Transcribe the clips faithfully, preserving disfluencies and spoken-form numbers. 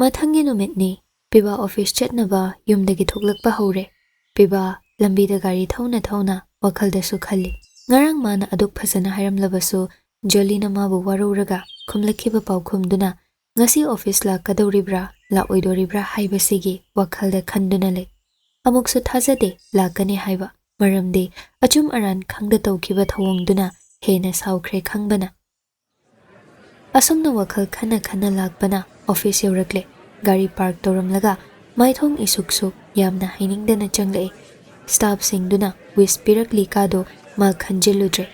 ꯃꯊꯪꯒꯤ ꯅꯨꯃꯤꯠꯅꯤ꯫ ꯄꯤꯕꯥ ꯑꯣꯐꯤꯁ ꯆꯠꯅꯕ ꯌꯨꯝꯗꯒꯤ ꯊꯣꯛꯂꯛꯄ ꯍꯧꯔꯦ꯫ ꯄꯤꯕꯥ ꯂꯝꯕꯤꯗ ꯒꯥꯔꯤ ꯊꯧꯅ ꯊꯧꯅ ꯋꯥꯈꯜꯗꯁꯨ ꯈꯜꯂꯤ꯫ ꯉꯔꯥꯡ ꯃꯥꯅ ꯑꯗꯨꯛ ꯐꯖꯅ ꯍꯥꯏꯔꯝꯂꯕꯁꯨ, ꯖꯣꯂꯤꯅ ꯃꯥꯕꯨ ꯋꯥꯔꯧꯔꯒ ꯈꯨꯝꯂꯛꯈꯤꯕ ꯄꯥꯎꯈꯨꯝꯗꯨꯅ ꯉꯁꯤ ꯑꯣꯐꯤꯁ ꯂꯥꯛꯀꯗꯧꯔꯤꯕ꯭ꯔꯥ, ꯂꯥꯛꯑꯣꯏꯗꯣꯔꯤꯕ꯭ꯔꯥ ꯍꯥꯏꯕꯁꯤꯒꯤ ꯋꯥꯈꯜꯗ ꯈꯟꯗꯨꯅ ꯂꯩ꯫ ꯑꯃꯨꯛꯁꯨ ꯊꯥꯖꯗꯦ ꯂꯥꯛꯀꯅꯤ ꯍꯥꯏꯕ, ꯃꯔꯝꯗꯤ ꯑꯆꯨꯝ ꯑꯔꯥꯟ ꯈꯪꯗ ꯇꯧꯈꯤꯕ ꯊꯧꯑꯣꯡꯗꯨꯅ ꯍꯦꯟꯅ ꯁꯥꯎꯈ꯭ꯔꯦ ꯈꯪꯕꯅ꯫ ꯑꯁꯨꯝꯅ ꯋꯥꯈꯜ ꯈꯟꯅ ꯈꯟꯅ ꯂꯥꯛꯄꯅ ꯑꯣꯐꯤꯁ ꯌꯧꯔꯛꯂꯦ꯫ ꯒꯥꯔꯤ ꯄꯥꯔꯛ ꯇꯧꯔꯝꯂꯒ ꯃꯥꯏꯊꯣꯡ ꯏꯁꯨꯛ ꯁꯨꯛ ꯌꯥꯝꯅ ꯍꯩꯅꯤꯡꯗꯅ ꯆꯪꯂꯛꯏ꯫ ꯁ꯭ꯇꯥꯐꯁꯤꯡꯗꯨꯅ ꯋꯤꯁ ꯄꯤꯔꯛꯂꯤ ꯀꯥꯗꯣ ꯃꯥ ꯈꯟꯖꯤꯜꯂꯨꯗ꯭ꯔꯦ꯫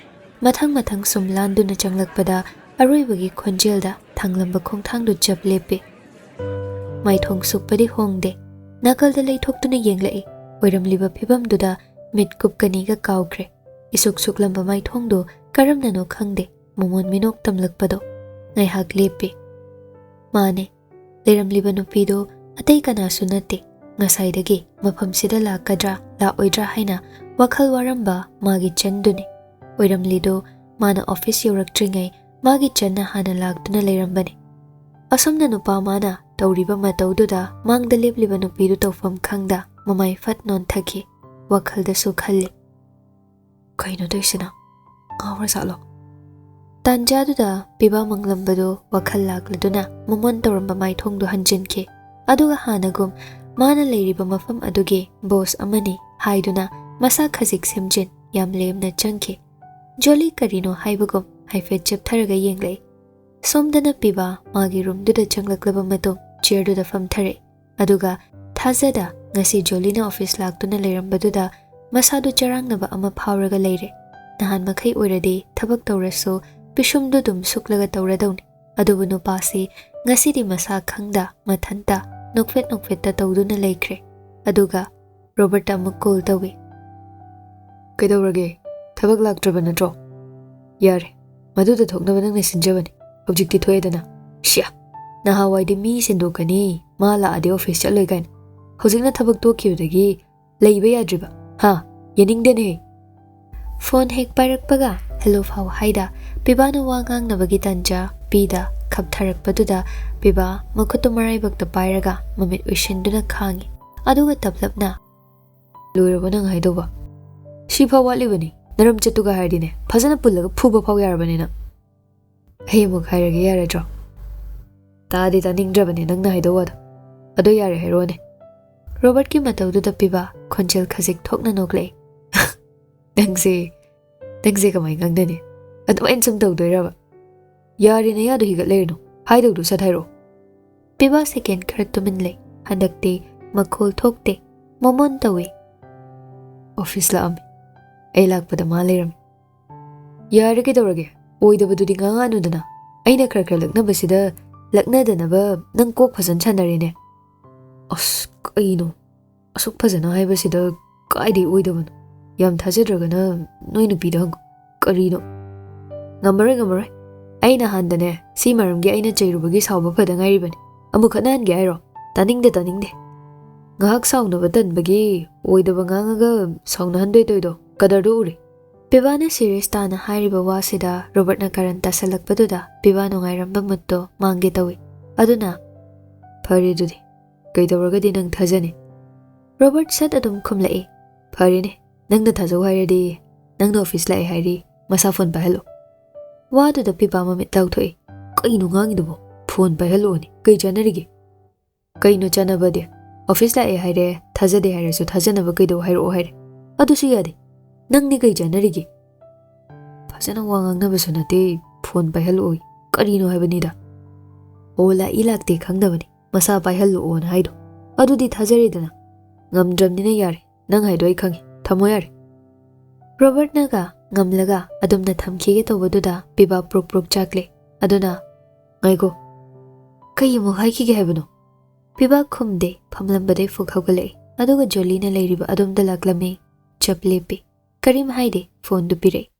ꯃꯊꯪ ꯃꯊꯪ ꯁꯨꯝ ꯂꯥꯟꯗꯨꯅ ꯆꯪꯂꯛꯄꯗ ꯑꯔꯣꯏꯕꯒꯤ ꯈꯣꯟꯖꯦꯜꯗ ꯊꯥꯡꯂꯝꯕ ꯈꯣꯡꯊꯥꯡꯗꯨ ꯆꯞ ꯂꯦꯞꯄꯤ꯫ ꯃꯥꯏꯊꯣꯡ ꯁꯨꯛꯄꯗꯤ ꯍꯣꯡꯗꯦ꯫ ꯅꯥꯀꯜꯗ ꯂꯩꯊꯣꯛꯇꯨꯅ ꯌꯦꯡꯂꯛꯏ꯫ ꯑꯣꯏꯔꯝꯂꯤꯕ ꯐꯤꯚꯝꯗꯨꯗ ꯃꯤꯠ ꯀꯨꯞꯀꯅꯤꯒ ꯀꯥꯎꯈ꯭ꯔꯦ꯫ ꯏꯁꯨꯛ ꯁꯨꯛꯂꯝꯕ ꯃꯥꯏꯊꯣꯡꯗꯨ ꯀꯔꯝꯅꯅꯣ ꯈꯪꯗꯦ꯫ ꯃꯃꯣꯟ ꯃꯤꯅꯣꯛ ꯇꯝꯂꯛꯄꯗꯣ ꯉꯥꯏꯍꯥꯛ ꯂꯦꯞꯄꯤ꯫ ꯃꯥꯅꯦ, ꯂꯩꯔꯝꯂꯤꯕ ꯅꯨꯄꯤꯗꯨ ꯑꯇꯩ ꯀꯅꯥꯁꯨ ꯅꯠꯇꯦ꯫ ꯉꯁꯥꯏꯗꯒꯤ ꯃꯐꯝꯁꯤꯗ ꯂꯥꯛꯀꯗ꯭ꯔꯥ ꯂꯥꯛꯑꯣꯏꯗ꯭ꯔꯥ ꯍꯥꯏꯅ ꯋꯥꯈꯜ ꯋꯥꯔꯝꯕ ꯃꯥꯒꯤ ꯆꯟꯗꯨꯅꯤ꯫ ꯑꯣꯏꯔꯝꯂꯤꯗꯨ ꯃꯥꯅ ꯑꯣꯐꯤꯁ ꯌꯧꯔꯛꯇ꯭ꯔꯤꯉꯩ ꯃꯥꯒꯤ ꯆꯟꯅ ꯍꯥꯟꯅ ꯂꯥꯛꯇꯨꯅ ꯂꯩꯔꯝꯕꯅꯤ꯫ ꯑꯁꯨꯝꯅ ꯅꯨꯄꯥ ꯃꯥꯅ ꯇꯧꯔꯤꯕ ꯃꯇꯧꯗꯨꯗ ꯃꯥꯡꯗ ꯂꯦꯞꯂꯤꯕ ꯅꯨꯄꯤꯗꯨ ꯇꯧꯐꯝ ꯈꯪꯗ ꯃꯃꯥꯏ ꯐꯠ ꯅꯣꯟꯊꯈꯤ꯫ ꯋꯥꯈꯜꯗꯁꯨ ꯈꯜꯂꯤ, "ꯀꯩꯅꯣ ꯇꯧꯏꯁꯤꯅ? ꯉꯥꯎꯔꯖꯥꯠꯂꯣ?" ꯇꯥꯟꯖꯥꯗꯨꯗ ꯄꯤꯕꯥ ꯃꯪꯂꯝꯕꯗꯨ ꯋꯥꯈꯜ ꯂꯥꯛꯂꯗꯨꯅ ꯃꯃꯣꯟ ꯇꯧꯔꯝꯕ ꯃꯥꯏꯊꯣꯡꯗꯨ ꯍꯟꯖꯤꯟꯈꯤ꯫ ꯑꯗꯨꯒ ꯍꯥꯟꯅꯒꯨꯝ ꯃꯥꯅ ꯂꯩꯔꯤꯕ ꯃꯐꯝ ꯑꯗꯨꯒꯤ ꯕꯣꯁ ꯑꯃꯅꯤ ꯍꯥꯏꯗꯨꯅ ꯃꯁꯥ ꯈꯖꯤꯛ ꯁꯦꯝꯖꯤꯟ ꯌꯥꯝ ꯂꯦꯝꯅ ꯆꯪꯈꯤ꯫ ꯖꯣꯂꯤ ꯀꯔꯤꯅꯣ ꯍꯥꯏꯕꯒꯨꯝ ꯍꯥꯏꯐꯦꯠ ꯆꯦꯞꯊꯔꯒ ꯌꯦꯡꯂꯛꯏ꯫ ꯁꯣꯝꯗꯅ ꯄꯤꯕꯥ ꯃꯥꯒꯤ ꯔꯨꯝꯗꯨꯗ ꯆꯪꯂꯛꯂꯕ ꯃꯇꯨꯡ ꯆꯤꯌꯔꯗꯨꯗ ꯐꯝꯊꯔꯛꯏ꯫ ꯑꯗꯨꯒ ꯊꯥꯖꯗ ꯉꯁꯤ ꯖꯣꯂꯤꯅ ꯑꯣꯐꯤꯁ ꯂꯥꯛꯇꯨꯅ ꯂꯩꯔꯝꯕꯗꯨꯗ ꯃꯁꯥꯗꯨ ꯆꯔꯥꯡꯅꯕ ꯑꯃ ꯐꯥꯎꯔꯒ ꯂꯩꯔꯦ꯫ ꯅꯍꯥꯟ ꯃꯈꯩ ꯑꯣꯏꯔꯗꯤ ꯊꯕꯛ ꯇꯧꯔꯁꯨ ꯄꯤꯁꯨꯝꯗꯨ ꯑꯗꯨꯝ ꯁꯨꯛꯂꯒ ꯇꯧꯔꯗꯧꯅꯤ꯫ ꯑꯗꯨꯕꯨ ꯅꯨꯄꯥꯁꯤ ꯉꯁꯤꯗꯤ ꯃꯁꯥ ꯈꯪꯗ ꯃꯊꯟꯇ ꯅꯣꯛꯐꯦꯠ ꯅꯣꯛꯐꯦꯠꯇ ꯇꯧꯗꯨꯅ ꯂꯩꯈ꯭ꯔꯦ꯫ ꯑꯗꯨꯒ ꯔꯣꯕꯔꯠꯇ ꯑꯃꯨꯛ ꯀꯣꯜ ꯇꯧꯏ꯫ "ꯀꯩꯗꯧꯔꯒꯦ? ꯊꯕꯛ ꯂꯥꯛꯇ꯭ꯔꯕ ꯅꯠꯇ꯭ꯔꯣ? ꯌꯥꯔꯦ, ꯃꯗꯨꯗ ꯊꯣꯛꯅꯕ ꯅꯪꯅ ꯁꯤꯟꯖꯕꯅꯤ꯫ ꯍꯧꯖꯤꯛꯇꯤ ꯊꯣꯛꯑꯦꯗꯅ꯫ ꯁꯤꯌꯥ, ꯅꯍꯥꯟꯋꯥꯏꯗꯤ ꯃꯤ ꯁꯤꯟꯗꯣꯛꯀꯅꯤ, ꯃꯥ ꯂꯥꯛꯑꯗꯤ ꯑꯣꯐꯤꯁ ꯆꯠꯂꯣꯏ ꯀꯥꯏꯅ꯫ ꯍꯧꯖꯤꯛꯅ ꯊꯕꯛ ꯇꯣꯛꯈꯤꯕꯗꯒꯤ ꯂꯩꯕ ꯌꯥꯗ꯭ꯔꯤꯕ, ꯍꯥ? ꯌꯥꯅꯤꯡꯗꯦꯅꯦ!" ꯐꯣꯟ ꯍꯦꯛ ꯄꯥꯏꯔꯛꯄꯒ ꯍꯦꯂꯣ ꯐꯥꯎ ꯍꯥꯏꯗ ꯄꯤꯕꯥꯅ ꯋꯥ ꯉꯥꯡꯅꯕꯒꯤ ꯇꯥꯟꯖꯥ ꯄꯤꯗ ꯈꯞꯊꯔꯛꯄꯗꯨꯗ ꯄꯤꯕꯥ ꯃꯈꯨꯠꯇꯨ ꯃꯔꯥꯏꯕꯛꯇ ꯄꯥꯏꯔꯒ ꯃꯃꯤꯠ ꯎꯏꯁꯤꯟꯗꯨꯅ ꯈꯥꯡꯉꯤ꯫ ꯑꯗꯨꯒ ꯇꯞꯂꯞꯅ, "ꯂꯣꯏꯔꯕꯣ ꯅꯪ ꯍꯥꯏꯗꯧꯕ? ꯁꯤꯐꯥꯎ ꯋꯥꯠꯂꯤꯕꯅꯤ, ꯅꯔꯝꯆꯠꯇꯨꯒ ꯍꯥꯏꯔꯗꯤꯅꯦ, ꯐꯖꯅ ꯄꯨꯜꯂꯒ ꯐꯨꯕ ꯐꯥꯎ ꯌꯥꯔꯕꯅꯤ ꯅꯪ꯫ ꯑꯩ ꯑꯃꯨꯛ ꯍꯥꯏꯔꯒꯦ ꯌꯥꯔꯗ꯭ꯔꯣ?" "ꯇꯥꯗꯤ ꯇꯥꯅꯤꯡꯗ꯭ꯔꯕꯅꯦ ꯅꯪꯅ ꯍꯥꯏꯗꯧ ꯋꯥꯗꯣ꯫ ꯑꯗꯣ ꯌꯥꯔꯦ, ꯍꯥꯏꯔꯛꯑꯣꯅꯦ꯫" ꯔꯣꯕꯔꯠꯀꯤ ꯃꯇꯧꯗꯨꯗ ꯄꯤꯕꯥ ꯈꯣꯟꯖꯦꯜ ꯈꯖꯤꯛ ꯊꯣꯛꯅ ꯅꯣꯛꯂꯛꯏ꯫ "ꯅꯪꯁꯦ, ꯅꯪꯁꯦ ꯀꯃꯥꯏ ꯉꯥꯡꯅꯅꯤ? ꯑꯗꯨꯃꯥꯏꯅ ꯁꯨꯝ ꯇꯧꯗꯣꯏꯔꯕ? ꯌꯥꯔꯦ, ꯅꯌꯥꯗꯣ ꯍꯤꯒꯠ ꯂꯩꯔꯅꯨ꯫ ꯍꯥꯏꯗꯧꯗꯣ ꯁꯠ ꯍꯥꯏꯔꯛꯑꯣ꯫" ꯄꯤꯕꯥ ꯁꯦꯀꯦꯟ ꯈꯔ ꯇꯨꯃꯤꯟ ꯂꯩ꯫ ꯍꯟꯗꯛꯇꯤ ꯃꯈꯣꯜ ꯊꯣꯛꯇꯦ꯫ ꯃꯣꯃꯣꯟ ꯇꯧꯏ꯫ "ꯑꯣꯐꯤꯁ ꯂꯥꯛꯑꯝꯃꯤ꯫ ꯑꯩ ꯂꯥꯛꯄꯗ ꯃꯥ ꯂꯩꯔꯝꯃꯤ꯫" "ꯌꯥꯔꯦ, ꯀꯩꯗꯧꯔꯒꯦ? ꯑꯣꯏꯗꯕꯗꯨꯗꯤ ꯉꯥꯡꯉꯛꯑꯅꯨꯗꯅ꯫ ꯑꯩꯅ ꯈꯔ ꯈꯔ ꯂꯛꯅꯕꯁꯤꯗ ꯂꯛꯅꯗꯅꯕ ꯅꯪ ꯀꯣꯛ ꯐꯖꯅ ꯁꯥꯟꯅꯔꯦꯅꯦ꯫" "ꯑꯁ, ꯀꯩꯅꯣ? ꯑꯁꯨꯛ ꯐꯖꯅ ꯍꯥꯏꯕꯁꯤꯗ ꯀꯥꯏꯗꯩ ꯑꯣꯏꯗꯕꯅꯣ? ꯌꯥꯝ ꯊꯥꯖꯗ꯭ꯔꯒꯅ ꯅꯣꯏ ꯅꯨꯄꯤꯗ ꯍꯪꯉꯨ꯫ ꯀꯔꯤꯅꯣ?" "ꯉꯝꯃꯔꯣꯏ, ꯉꯝꯃꯔꯣꯏ꯫ ꯑꯩ ꯅꯍꯥꯟꯗꯅꯦ, ꯁꯤ ꯃꯔꯝꯒꯤ ꯑꯩꯅ ꯆꯩꯔꯨꯕꯒꯤ ꯁꯥꯎꯕ ꯐꯗ ꯉꯥꯏꯔꯤꯕꯅꯤ꯫ ꯑꯃꯨꯛ ꯈꯠꯅꯍꯟꯒꯦ ꯍꯥꯏꯔꯣ? ꯇꯥꯅꯤꯡꯗꯦ, ꯇꯥꯅꯤꯡꯗꯦ꯫ ꯉꯥꯏꯍꯥꯛ ꯁꯥꯎꯅꯕ ꯇꯟꯕꯒꯤ ꯑꯣꯏꯗꯕ ꯉꯥꯡꯉꯒ ꯁꯥꯎꯅꯍꯟꯗꯣꯏ ꯇꯣꯏꯗꯣ, ꯀꯗꯔꯗꯣ ꯎꯔꯦ꯫" ꯄꯤꯕꯥꯅ ꯁꯤꯔꯤꯌꯁ ꯇꯥꯅ ꯍꯥꯏꯔꯤꯕ ꯋꯥꯁꯤꯗ ꯔꯣꯕꯔꯠꯅ ꯀꯔꯟ ꯇꯥꯁꯜꯂꯛꯄꯗꯨꯗ ꯄꯤꯕꯥ ꯅꯨꯡꯉꯥꯏꯔꯝꯕ ꯃꯨꯠꯇꯣ ꯃꯥꯡꯒꯦ ꯇꯧꯏ꯫ ꯑꯗꯨꯅ, "ꯐꯔꯦ ꯑꯗꯨꯗꯤ, ꯀꯩꯗꯧꯔꯒꯗꯤ ꯅꯪ ꯊꯥꯖꯅꯤ?" ꯔꯣꯕꯔꯠ ꯁꯠ ꯑꯗꯨꯝ ꯈꯨꯝꯂꯛꯏ꯫ "ꯐꯔꯦꯅꯦ, ꯅꯪꯅ ꯊꯥꯖꯧ ꯍꯥꯏꯔꯗꯤ, ꯅꯪꯅ ꯑꯣꯐꯤꯁ ꯂꯥꯛꯑꯦ ꯍꯥꯏꯔꯤ, ꯃꯁꯥ ꯐꯣꯟ ꯄꯥꯏꯍꯜꯂꯣ꯫" ꯋꯥꯗꯨꯗ ꯄꯤꯕꯥ ꯃꯃꯤꯠ ꯂꯥꯎꯊꯣꯛꯏ꯫ "ꯀꯩꯅꯣ ꯉꯥꯡꯉꯤꯗꯨꯕꯣ? ꯐꯣꯟ ꯄꯥꯏꯍꯜꯂꯛꯑꯣꯅꯦ, ꯀꯩ ꯆꯥꯟꯅꯔꯤꯒꯦ?" "ꯀꯩꯅꯣ ꯆꯥꯟꯅꯕꯗꯤ? ꯑꯣꯐꯤꯁ ꯂꯥꯛꯑꯦ ꯍꯥꯏꯔꯦ, ꯊꯥꯖꯗꯦ ꯍꯥꯏꯔꯁꯨ ꯊꯥꯖꯅꯕ ꯀꯩꯗꯧ ꯍꯥꯏꯔꯛꯑꯣ ꯍꯥꯏꯔꯦ꯫ ꯑꯗꯨꯁꯨ ꯌꯥꯗꯦ꯫ ꯅꯪꯗꯤ ꯀꯩ ꯆꯥꯟꯅꯔꯤꯒꯦ?" "ꯐꯖꯅ ꯋꯥ ꯉꯥꯡꯅꯕꯁꯨ ꯅꯠꯇꯦ, ꯐꯣꯟ ꯄꯥꯏꯍꯜꯂꯛꯑꯣꯏ꯫ ꯀꯔꯤꯅꯣ ꯍꯥꯏꯕꯅꯤꯗ?" "ꯑꯣ, ꯂꯥꯛꯏ ꯂꯥꯛꯇꯦ ꯈꯪꯗꯕꯅꯤ, ꯃꯁꯥ ꯄꯥꯏꯍꯜꯂꯛꯑꯣꯅ ꯍꯥꯏꯗꯣ꯫ ꯑꯗꯨꯗꯤ ꯊꯥꯖꯔꯦꯗꯅ꯫ ꯉꯝꯗ꯭ꯔꯕꯅꯤꯅ ꯌꯥꯔꯦ, ꯅꯪ ꯍꯥꯏꯗꯣ ꯑꯩ ꯈꯪꯉꯤ, ꯊꯝꯃꯣ ꯌꯥꯔꯦ꯫" ꯔꯣꯕꯔꯠꯅꯒ ꯉꯝꯂꯒ ꯑꯗꯨꯝꯅ ꯊꯝꯈꯤꯒꯦ ꯇꯧꯕꯗꯨꯗ ꯄꯤꯕꯥ ꯄ꯭ꯔꯨꯛ ꯄ꯭ꯔꯨꯛ ꯆꯥꯛꯂꯦ꯫ ꯑꯗꯨꯅ, "ꯉꯥꯏꯈꯣ, ꯀꯩ ꯑꯃꯨꯛ ꯍꯥꯏꯈꯤꯒꯦ ꯍꯥꯏꯕꯅꯣ?" ꯄꯤꯕꯥ ꯈꯨꯝꯗꯦ, ꯐꯝꯂꯝꯕꯗꯩ ꯐꯨꯛ ꯍꯧꯒꯠꯂꯛꯏ꯫ ꯑꯗꯨꯒ ꯖꯣꯂꯤꯅ ꯂꯩꯔꯤꯕ ꯑꯗꯣꯝꯗ ꯂꯥꯛꯂꯝꯃꯤ꯫ ꯆꯞ ꯂꯦꯞꯄꯤ꯫ ꯀꯔꯤꯝ ꯍꯥꯏꯗꯦ, ꯐꯣꯟꯗꯨ ꯄꯤꯔꯛꯏ꯫